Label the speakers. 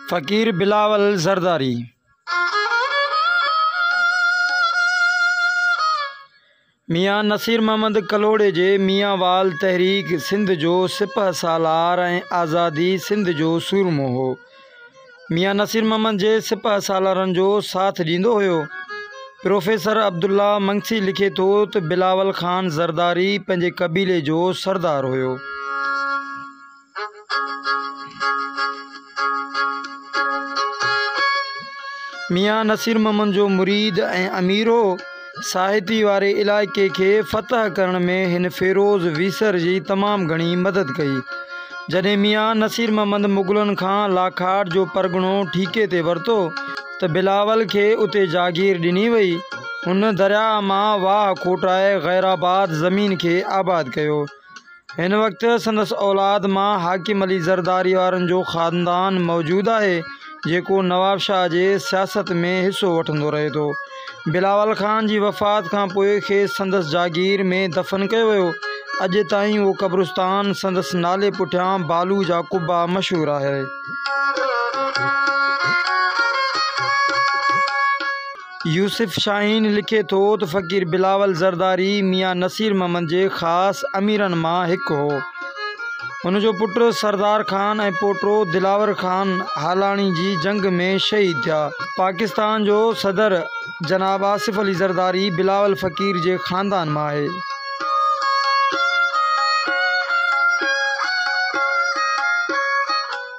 Speaker 1: فقير بلاول زرداري. ميان نصير محمد ڪلهوڙي جي ميان وال تحريڪ سنڌ جو سپهه سالار ۽ آزادي سنڌ جو سورمو هو. ميان نصير محمد جي سپهه سالارن جو ساٿ ڏيندو هيو. پروفيسر عبدالله منگسي لکي ٿو ته بلاول خان زرداري پنهنجي قبيلي جو سردار هيو. ميان نصير محمد جو مريد ۽ امير هو. ساهتي واري علائقي کي فتح ڪرڻ ۾ هن فيروز ويسر جي تمام گهڻي مدد ڪئي. جڏهن ميان نصير محمد مغلن کان لاکاٽ جو پرڳڻو ٺيڪي تي ورتو ته بلاول کي اتي جاگير ڏني وئي. هن درياهه مان واهه کوٽائي غيرآباد زمين کي آباد ڪيو. هن وقت سندس اولاد مان حاڪم علي زرداري وارن جو خاندان موجود آهي، جيڪو نوابشاهه جي سياست ۾ حصو وٺندو رهي ٿو. بلاول خان جي وفات کان پوء کيس سندس جاگير ۾ دفن ڪيو ويو. اڄ تائين اهو قبرستان سندس نالي پٺيان بالو جا قبا مشهور آهي. يوسف شاهين لکي ٿو ته فقير بلاول زرداري ميان نصير محمد جي خاص اميرن مان هڪ هو. هن جو پٽ سردار خان ۽ پوٽو دلاور خان هالاڻي جي جنگ ۾ شهيد ٿيا. پاڪستان جو صدر جناب آصف علي زرداري بلاول فقير جي خاندان مان آهي.